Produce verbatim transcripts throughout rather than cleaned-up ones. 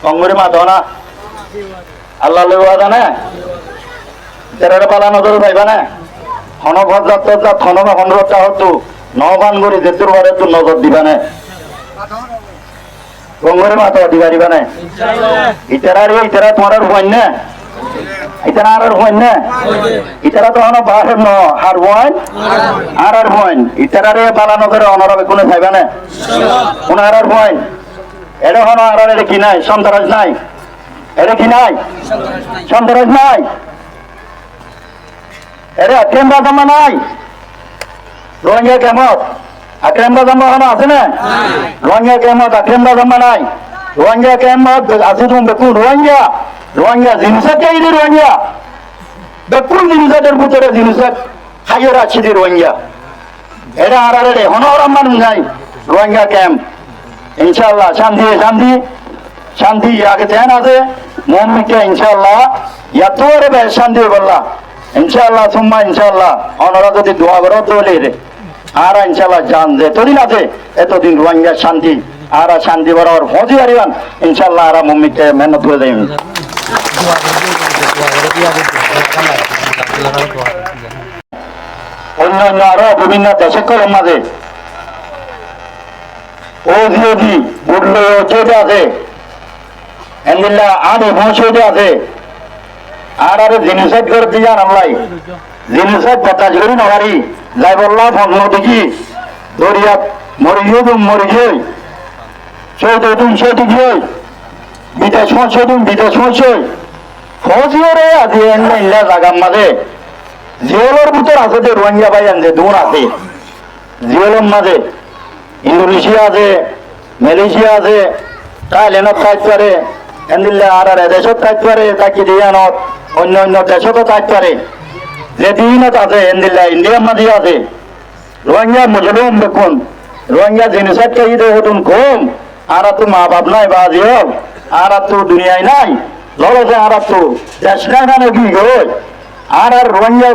Kongori mato na. Allar loi wada ne? Itarare bála nozore saiba ne? Hono fozzat tozzat, hono ba hono rotta hottu, no ban gori, zettur bare tu nozor diba ne? Kongori mato, diba diba ne? Itarare, itara tuáñrar fuain ne? Itara añárar fuain ne? Itara to hono baher no, har fuain? Añárar fuain. Itarare bála nozore onora bekkune saiba ne? Hono añárar fuain. Ere hono añárar ere ki nai? Sontoras nai? Ere ki nai? Sontoras nai? Ere Akrem Razamma nai? Rohingya kemot Akrem Razamma hono asé ne? Rohingya kemot Akrem Razamma nai? Rohingya kemot asé dun bekkún Rohingya. Rohingya jinosaid goijjé de Rohingya. Bekkún jinosaidor bútore jinosaid háiyore aiccé de Rohingya. Ere añárar ere hono oram manúic nai. Rohingya kemp. Incállah, cánti, cánti, cánti age teén asé, muúmikka incállah, yattú ore beci cánti óibolla. Incállah, summa incállah, onora zodi dua goró dóile ere. Añára incállah zan zetodin asé, etodin Rohingya cánti. Añára cánti borabor foóñsi faribán, incállah, añára muúmikka mehénnot gorí zaiyum. Oinno oinno aró bibinno dec ókkolor mazé ózi ózi bút loi ói de asé, endilla añári foóñsi de asé, añárare jinosaid gorí de yían allai, jinosaid bordac gorí no fari, zaibolla fot no deki, doriyat mori giyói dun mori giyói, cóhid ói dun cóhid ói giyói, bidec foóñsi dun bidec foóñsi, foóñsi ore azi endilla endilla zagar mazé, jeilor bútore asé de Rohingya báiyain ze dun asé, jeilor mazé Indonesia asé, Malaysia asé, Thailandot táit fare, endilla añárar e decót táit fare, táki de yíanot, oinno oinno decót táit fare. Ze dinot asé, endilla Indiyar mazé asé. Rohingya mozolum bekkún, Rohingya jinosaid goijjé de hodún koum, añárattu maa baf nai bazi ókkol, añárattu duniyai nai, lolose añárattu dec nai, mane ki goi, añárar Rohingya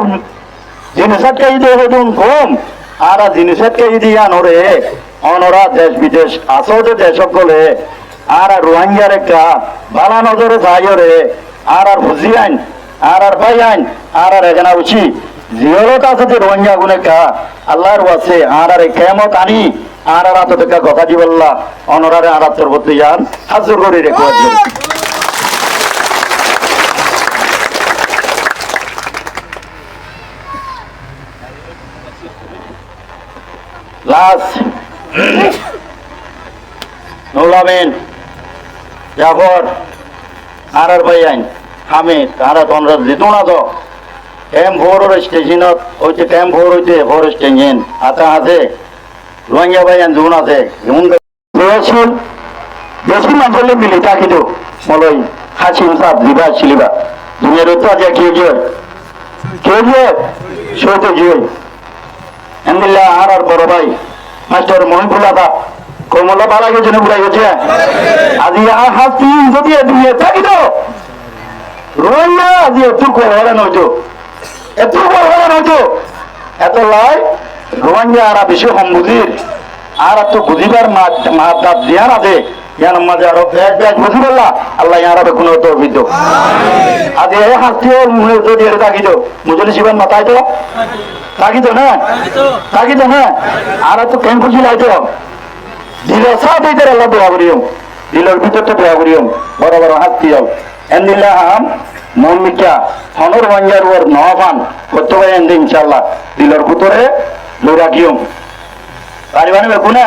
jinosaid goijjé de hodún koum, añára jinosaid goijjé de yíanore, onora dec bidec asó de dec ókkole, añára Rohingyare ekka bála nozore saiyóre, añárar fuain, añárar báiyain, añárar egana uci, jeilot asé de Rohingya gún ekka, Allar waste añárare kemot aní, añárar átot ekka hotá dibolla, onorare añárar torfóttu yían házir gorí request gorí. Last, Nurul Amin, Jafor, añárar báiyain, Hamid, añára tonra zitún asó, kemp four or station ot, óite kemp four óite four station, ata asé, Rohingya báiyain zun asé, zun Beci, beci manúcor loi mili tákito, moloi Hacim sáb, ziba accíl íba. Duniyar uore aijja ki ói giyói? Ki ói giyói? Cóhid ói giyói. Endilla añárar boro bái, Mastor Mohibullah sáb, koumor lá bála goijjé né bura goijjé? Aijja añár hásti zodi e duniyat tákito, Rohingya aijja ettú kol hole noóito. Ettú kol hole noóito. Etollá Rohingya añára beci hom buzir. Añárattú buzibar ma-, madda ziyán asé, yíanor mazé aró beci beci buzibálla Allah ye añára beggúnore toufik dóuk. Aijja e hásti ókkol mui zodi ere tákito, mui zodi cíbar no táito, tákito né? Tákito né? Añárattú kemp fusi laito. Dilor sáte ítarar lá dua goijjum. Dilor bútottu dua goijjum. Boro boro hásti ókkol. Endilla ham, muúmikka, honó Rohingyar uore no fán, hoitó bái ende incállah, dilor bútore loi rakíyum. Faribá né beggúne?